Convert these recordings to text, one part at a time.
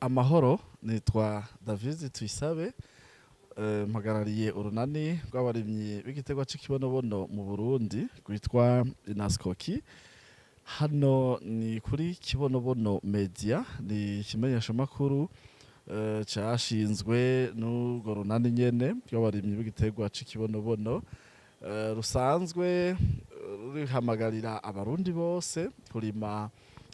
Amahoro, nitwa David Tuyisabe, mpagarariye urunani rw'abarimyi b'igiterwa c'ikibonobono mu Burundi rwitwa Inaskoki. Hano ni kuri Kibonobono Media, ni ikimenyeshamakuru cashinzwe n'urwo runani nyene rw'abarimyi b'igiterwa c'ikibonobono, rusanzwe rurihamagarira abarundi bose kurima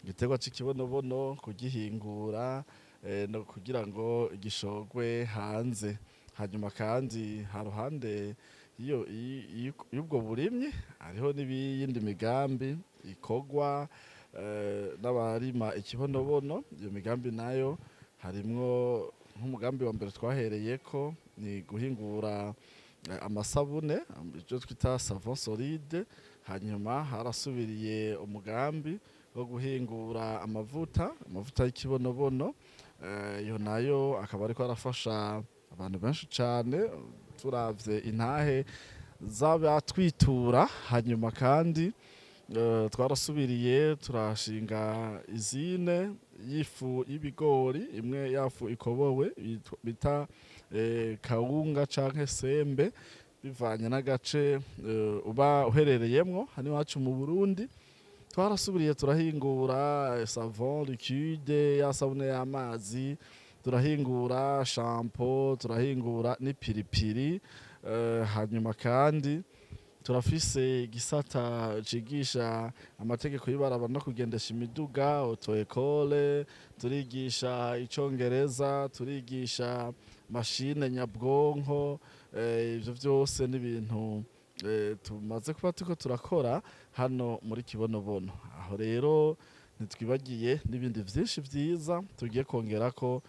igiterwa c'ikibonobono, kugihingura no kugira ngo gishorwe hanze. Hanyuma kandi haruhande y'ubwo burimyi hariho n'iyindi migambi ikorwa n'abarima ikibonobono. Iyo migambi nayo harimwo nk'umugambi wa mbere twahereyeko ni guhingura amasabune, ivyo twita savon solide. Hanyuma harasubiriye umugambi wo guhingura amavuta y'ikibonobono. Iyo nayo akaba ariko arafasha abantu benshi cane turavye intahe z'abatwitura. Hanyuma kandi twarasubiriye turashinga izine y'ifu y'ibigori, imwe yafu ikobowe bita kawunga canke sembe, bivanye n'agace uba uherereyemwo. Hano iwacu mu Burundi twarasubiriye turahingura savon liquide, ya sabune y'amazi, turahingura shampoo, turahingura n'ipiripiri. Hanyuma kandi turafise igisata cigisha amategeko y'ibarabara no kugendesha imiduga, auto école, turigisha icongereza, turigisha mashine nyabwonko. Ivyo vyose n'ibintu tumaze kuba turiko turakora hano muri Kibonobono. Aho rero ntitwibagiye n'ibindi vyinshi vyiza tugiye kongerako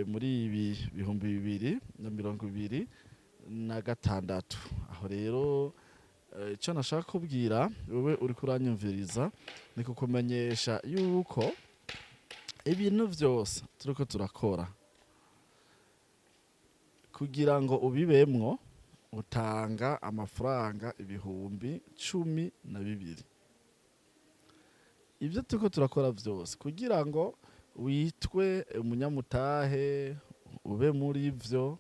muri ibi 2026. Aho rero ico nashaka kubwira wewe uriko uranyumviriza ni kukumenyesha yuko ibintu vyose turiko turakora, kugira ngo ubibemwo utanga amafaranga 12,000. Ibyo turiko turakora vyose, kugira ngo witwe umunyamutahe ube muri vyo,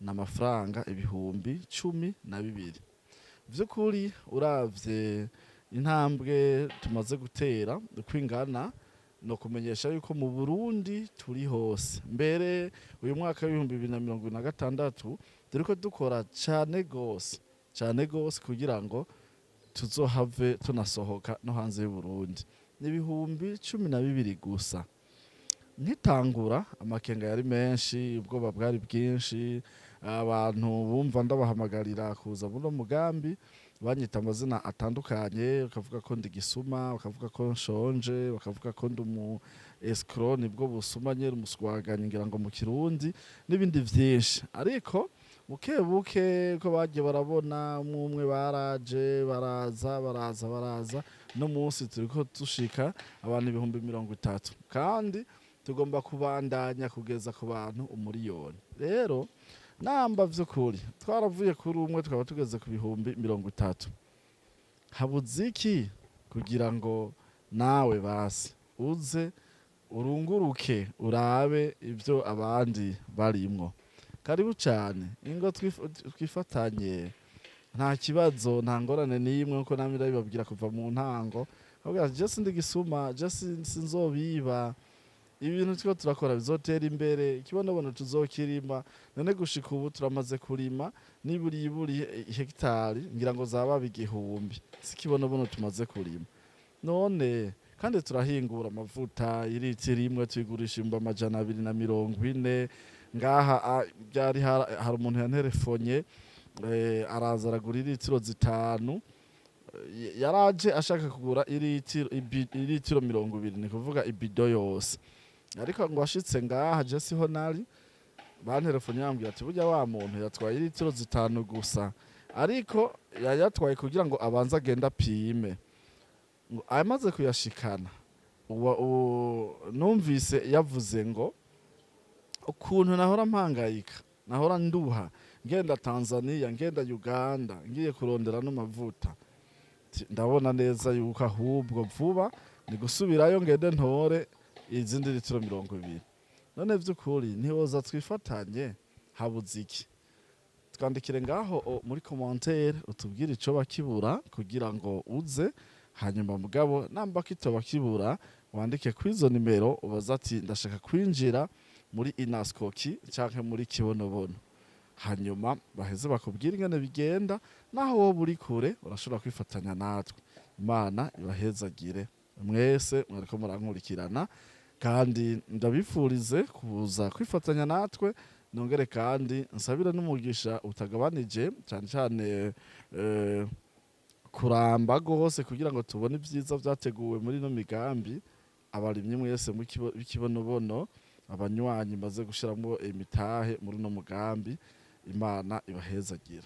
ni amafaranga 12,000. Vy'ukuri uravye intambwe tumaze gutera uko ingana, no kumenyesha yuko mu Burundi turi hose. Mbere uyu mwaka w'2026 turiko dukora cane gose, cane gose, kugira ngo tuzohave tunasohoka no hanze y'Uburundi. Ni 12,000 gusa. Nkitangura amakenga yari menshi, ubwoba bwari bwinshi. Abantu bumva ndabahamagarira kuza muri uno mugambi banyita amazina atandukanye, bakavuga ko ndi gisuma, bakavuga ko nshonje, bakavuga ko ndi umu escroc, nibwo busuma nyene, umuswaganyi ngira ngo mu Kirundi, n'ibindi vyinshi. Ariko buke buke ko bagiye barabona, umwe umwe baraje, baraza, baraza, baraza, no munsi turiko dushika abantu 30,000, kandi tugomba kubandanya kugeza ku bantu 1,000,000. Rero namba vy'ukuri twaravuye kuri umwe tukaba tugeze ku 30,000, habuze iki kugira ngo nawe basi uze urunguruke urabe ivyo abandi barimwo? Karibu cane, ingo twifatanye, nta kibazo, nta ngorane n'imwe. Nkuko namwe ndabibabwira kuva mu ntango, ahubwo je sindi gisuma, je sinzobiba. Ibintu turiko turakora bizotera imbere, ikibonobono tuzokirima. None gushika ubu turamaze kurima niburiburi hegitari ngira ngo zaba 1000 si ikibonobono tumaze kurima. None kandi turahingura amavuta, iritiro imwe tuyigurisha 240,000. Ngaha byari hari umuntu yanterefonye, araza aragura iritiro 5. Yaraje ashaka kugura iritiro 20, ni kuvuga ibido yose. Ariko ngo ashitse ngaha, je siho nari, banterefonye bambwira ati burya wa muntu yatwaye iritiro 5 gusa, ariko yayatwaye kugira ngo abanze agende apime. Ngo amaze kuyashikana, numvise yavuze ngo ukuntu nahora mpangayika, nahora nduha ngenda Tanzania, ngenda Uganda, ngiye kurondera no mavuta. Ndabona neza yuko ahubwo vuba ni gusubirayo ngende ntore izindi litiro 20. None vy'ukuri ntiwoza twifatanye? Habuze iki? Twandikire ngaho muri commentaire, utubwire ico bakibura kugira ngo uze. Hanyuma mugabo namba kitoba kibura, wandike kuri izo nimero, ubaza ati: "Ndashaka kwinjira muri Inaskoki canke muri Kibonobono." Hanyuma baheze bakubwira ingene bigenda. Naho wowe uri kure, urashobora kwifatanya natwe. Imana ibahezagire mwese mwariko murankurikirana, kandi ndabifurize kuza kwifatanya natwe. Nongere kandi nsabire n'umugisha utagabanije, cyane cyane kuramba rwose, kugira ngo tubone ibyiza byateguwe muri ino migambi. Abarimyi mwese b'Ikibonobono, abanywanyi maze gushiramo imitahe muri uno mugambi, Imana ibahezagira.